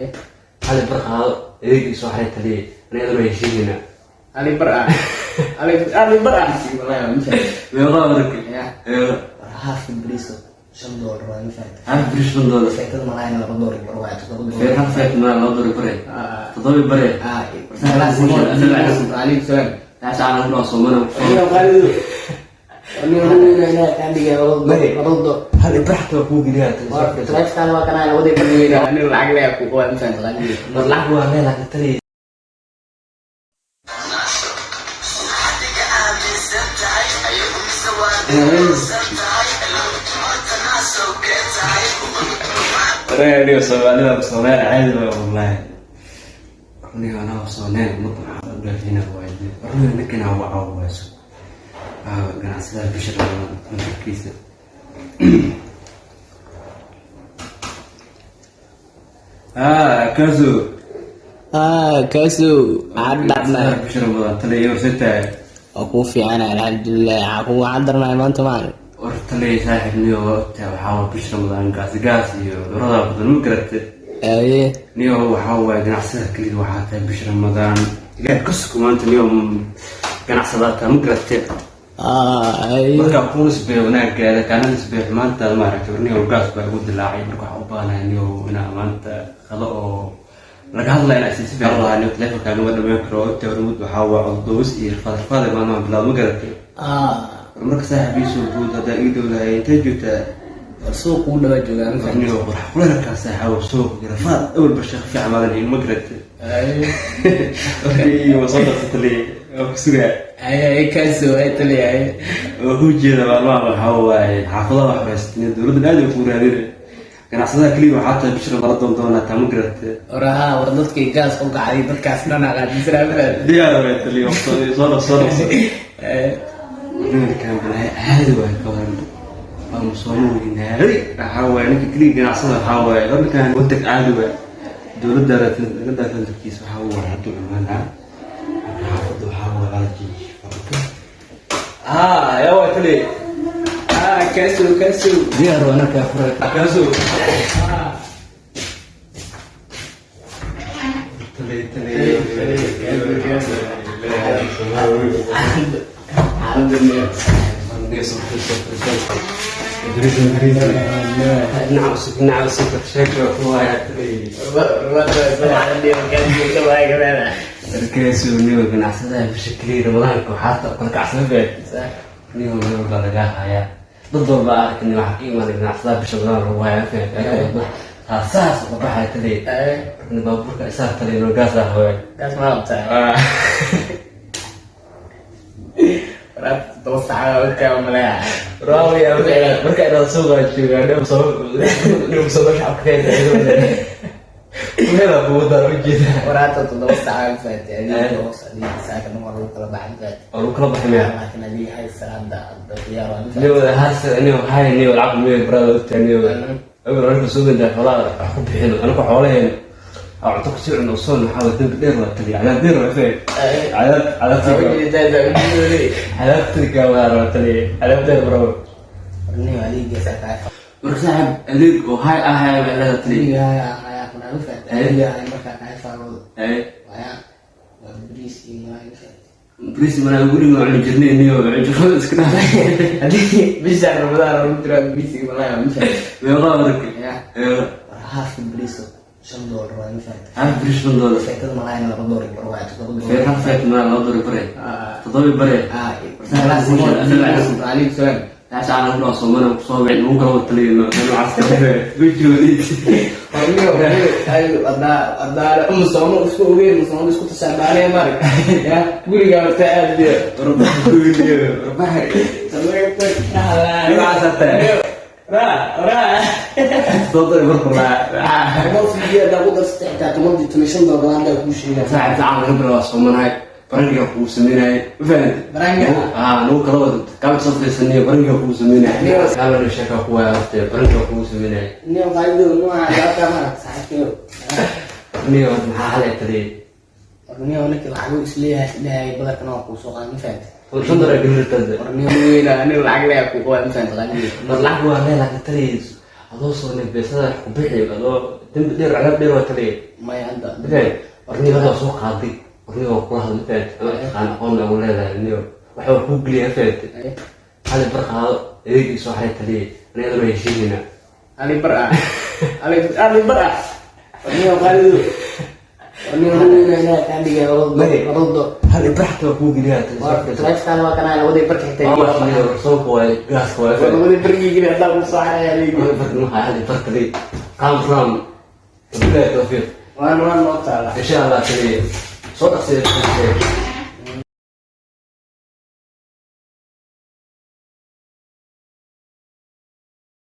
Hal bar qaado, adeegii soo xaray taliye, aniga aduna heshiinayna. Ali bar ah, ali ali bar ah wallahi ma fahantay. Meeqaa marka? Ya. Meeqa? Haafka bariiska $5 waa, ma fahantay? Hal bariis $5. Feetada malaayna $2 bar waa, toddoba Feer doolar. Hal feet maa $2 bare? Toddoba bare. Calaykum salaam. Taas aan ku dhaw soomana. Aniga qaalidu aniga weynaa kaa dhigay $2, $2. Hal ibar xataa waa kuu geliyaa. Taleefkan waa kanaa labadii bar weynaa, aniga lacag leeya ku qabaa, ma fahantay qaalidu? War lacag waa leedahay taliye. Warayaniyo Soomaalida Soomaali caadi waa wallahi. Runiga anaa sooneen ummadda maxaa u dhaafina waaye. Runiga ninkan waa caawayso. Ganacsadaha bisha Ramadaan nambarkiisa. Kaso. Kaasow maxaa dhacnaa? Ganacsadaha bisha Ramadaan taliya horsetaa. Waa kuu fiicana, alxamdulilah. Waxaa kugu cadarnay maanta maalin. War taliya saaxiibniyo waxaa waa bisha Ramadaan gaas gaas iyo cudurrada badan ma garatay. Aye. Niyo waxaa waaye ganacsada keliya waxaa tahay bisha Ramadaan. Ilaah ka sugo maanta niyo ganacsadaa taa ma garatay. Aye. Markaa kuu nisbeeyo wanaaggaada kaana nisbeeyo xumaantaada maaragtay, war niyow gaas baa igu dilaacay, marka waxaan u baahanahay niyow inaa maanta qado oo laga hadlaya inaa si fiican lahaa niyow taleefonkaa ma dhameyn karo inta hormud waxaa waa coddoobis iyo rafaad rafaad maalmaha bilaab ma garatay. War marka saaxiibiisoo guud haddaa ii dowlahay intee joogtaa? War suuq uu dhawaa joogaa, ma war fahantay? niyow qorax kuleelkaa saaxiibo suuq iyo rafaad awalba sheekh fiican maadan iin ma garatay. Aye. Warkii waa soo darsa taliye, waa ku sugaa. Aye aye kaasow, ay taliya aye. Oo ku jeeda maalmaha waxaa waaye xaafadaha wax haysatay dowladda aad ay kuu raadinay ganacsadaha keliya waxaa tahay bishra lala doondoonaa taa ma garatay. War haa, war dadkii gaas u kacday dadkaas dhan aqaadisana, ma fahantay? Diyaar waay taliya, soo dhaqso soo dhaqso. Aye. Nimankan balaayo caadi waay ka waran waa musoomo weynaaday waxaa waaye ninka keliya ganacsada waxaa waaye war ninkan wadag caadi waay dowladda laga daafan darkiisa waxaa waaye hadduu imaanaa xaafadda waxaa waaye waa la jiifa. Yaa waay taliya. Kaasow kaasow. Diyaar waa anaka furay kaasow. Xaaladda niyo. Ganacsadaha bisha keliya ramadaanka waxaa kala kacsan bee niyo meel walba lagaa hayaa dad walba arkin waxaa ka imaanay ganacsadaha bisha ramadaan lagu hayaa taasaas uga baxaya taliya baabuurka isaar taliya nogaas ah waay. Gaas ma qabtaa? Waraab 7 saac ogtaa maleeya. Raawiya marka inaad suuqa joogaa nim soo shacabka ka meel kugu dar u jeeda. Waraabta 7 saac faatay adiga hoos adiga saaka dhan waa lagu kala baxay faatay. Oo lagu kala baxay miya? Laakiin adiga hay salaada hadda diyaar waa. Niyo haas niyo hay niyo lacag miyo brada u tahay niyo awal anka soo gandaa xoolaha wax ku bixin anka xoolaheen aa cunto kusii cuno soon waxaa waa dembi dheer waa taliya cadaab dheer waa faham cadaab cadaab cadaab tilka waa waa taliya cadaab dheer bro. Niyo adiga saaka. Marka saaxib adeeg oo hay ah hay baa leedahay taliya. Adiga hay hay kuna faatay adiga hay markaa kahay faaroodo. Ay. Waya waa bariis iyo malaay faatay. Bariis mana guriga cuni jirnay niyo cunjirada iska dhaafay. Haddii bisha Ramadaan lagu jiraa bariis iyo malaay ma faatay. Meeqaa marka? Ya. Meeqa? War haafka bariiska $5 waa, ma faatay? Hal bariis $5. Feetada malaayna $2 bar waa, toddoba Feer doolar. Hal feet maa $2 bare? Toddoba bare. Calaykum salaam. Taas aan ku dhaw soomana kusoo wicin ugu kala taliyo noocaas wejigoodii. Musoomo isku ogeyn, musoomo isku tashaabaalaya marag ya guriga horta aad biyo. Warbaxa noocaas tahay $7 marku laa saaxib saacan laga bilaabaa soomanahay barangiga kugu sameynayay ma fahamtay? Barangiga? Nagu kala wada kaaba soo fadhiisaniyo barangiga kugu sameynayay kaaba sheeka ku waaya horte barangiga kugu sameynayay. Niyo maxaa xalay taliyay? $5 gelin rabtaa. War lacag waa leedahay taliyay adoo soo beesada wax ku bixi adoo Dembi dheer, cadaab dheer waa, taliye. Maya, hadda. Mafahant? Warniyo, hadda waa soo qaaday. Warniyo, waa kula hadlay, mafahant? Ama taqaan, aqoon ugu leedahay. Niyo, waxa waa kuu geliya, mafahant? Hal bar qaado, adeegii soo xaray, taliye. Aniga aduna heshiinayna. Ali bar ah, ali ali bar ah. Warniyo qaalidu, warniyo ruweyna Ilaah kaa dhigay. Rodo. Hal bar xataa waa kuu geliyaa, taliye. Taleefankan waa kanaa labadii barka xitaa. Soonka waay, gaaska waay. Labadii barkii geli haddaa ku soo xaray adeegi. Hal bar, taliye. Qaam islaam, wabillahi tawfiiq. Waan noo taala. Insha Allah, taliye, soo dhaqsay.